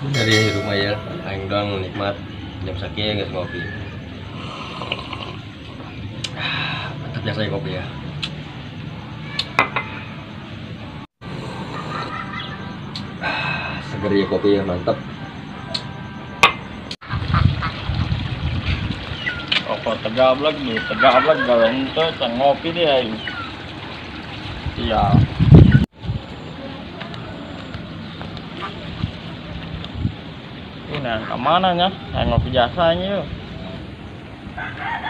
Dari rumah ya, aing doang nikmat jam sakieu geus ngopi. Mantap jasa kopi ya. Seger ya kopi ya, mantap. Rokok tegablek nih, tegablek gawe henteu can ngopi dia aing. Iya. Ini kemana nya? Yang ngopi jasanya yuk.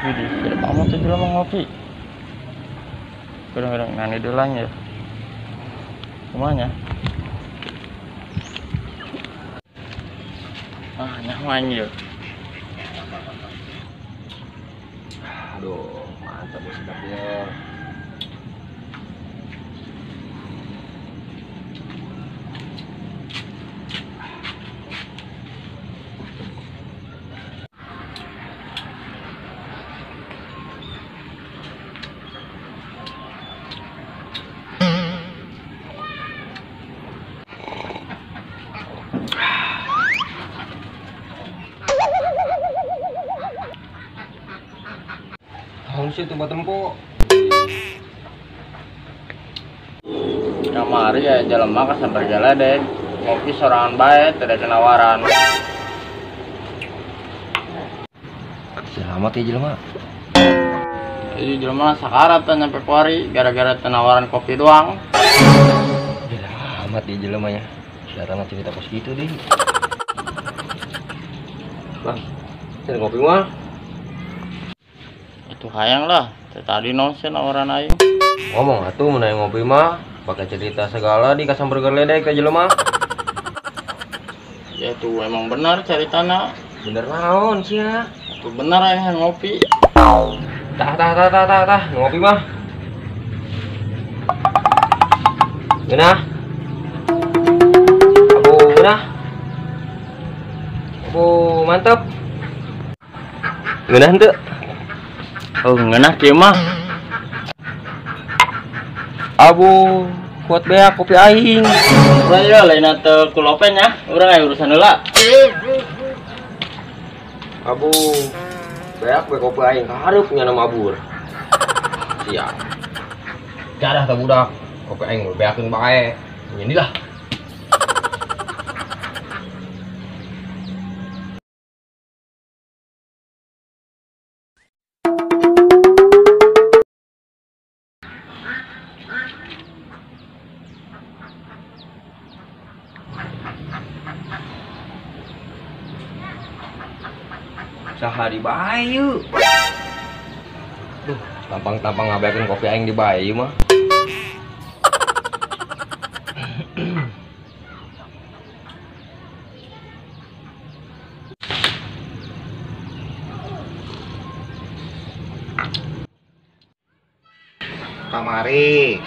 Widih, tidak mau tuh jelema ngopi. Kurang-kurang nani dolang ya. Kumanya? Ah, nyaman ya. Aduh, mantap ya sedapnya. Sih tempat tempo kamari ya jelema ka sambar jaladeg ngopi sorangan bae teu ada nawaran. Selamat ya jelema. Jadi jelema sakarat teh nyampe kuari gara-gara tenawaran kopi doang. Selamat ya jelema nya. Datang cerita kos gitu deh. Bang, cari kopi mah. Itu hayang lah, tadi nonsen nawaran aing. Ngomong atuh mun aya ngopi mah, pakai cerita segala di kasamber geledek ka jelema. Ya tuh emang benar ceritana. Bener naon sia? Tuh bener aing ngopi. Tah tah tah tah tah tah, ngopi mah. Geunah. Abu geunah. Abu mantap. Geunah henteu? Oh, ngeunah kieu mah. Abu kuat beak kopi aing. Urang ya lain teu kulopen nya, urang aya urusan heula. Abu beak we kopi aing kahareup nya mabur. Siap. Jadah tah budak, kopi aing beakeun bae. Nyenilah. Sahari bayu. Duh, tampang-tampang ngabeakeun kopi aing di bayu mah. Kamari.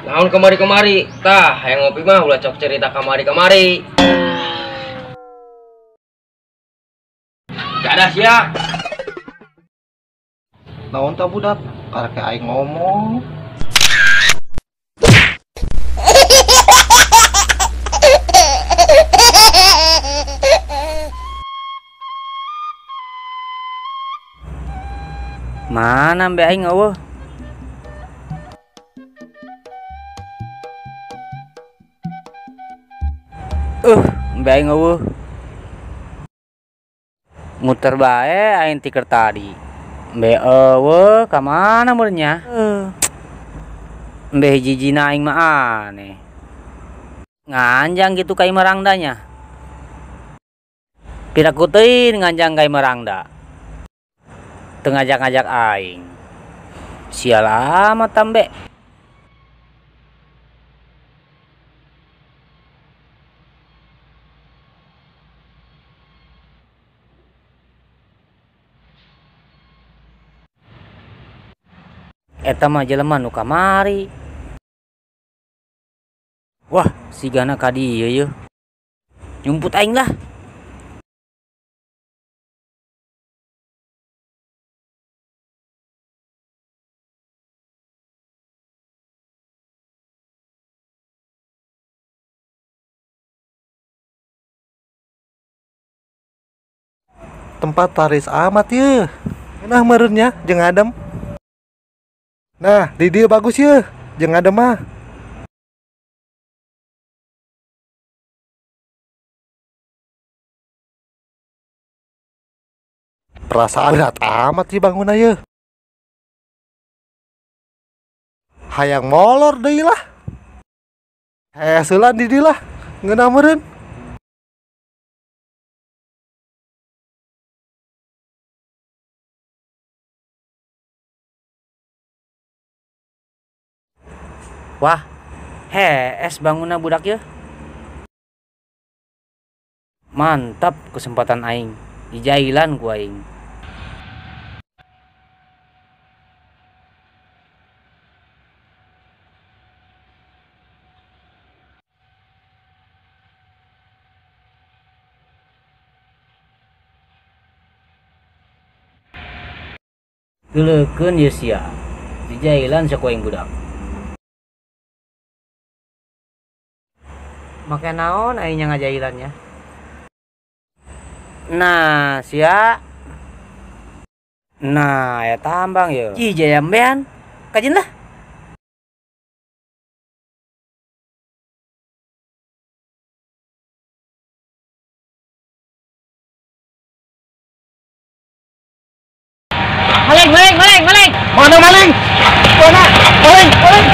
Naon kamari-kamari? Tah, hayang ngopi mah ulah cok cerita kamari-kamari. Dadah sia. Naon ta budak? Karek aing ngomong. Mana mbe aing eueuh? Mbe aing eueuh. Muter bae aing tiker tadi. Mbe eueuh ka mana meureun nya? Mbe hiji-hijina aing mah aneh. Nganjang gitu ka imah rangda nya. Piraku teuing nganjang ka imah rangda. Teu ngajak-ngajak aing. Sial amat tambe. Eta mah jelema nu kamari. Wah, sigana ka dieu yeuh. Nyumput aing lah. Tempat taris amat ye. Nah meureunnya jeung adem. Nah, di dieu bagus ye, jeung adem mah. Perasaan berat amat sih bangun aja. Hayang molor deui lah. Heuseulan di dieu lah, ngeunah meureun. Wah, hees bangunna budak ye. Mantap kesempatan aing, dijailan ku aing. Geuleukeun ye sia, dijailan sia ku aing budak. Make naon aing nya ngajailannya? Nah, sia. Nah, ya tambang ye. Ih, jayambean. Kajin lah. Maling, maling, maling, maling. Mana maling? Mana? Maling, maling.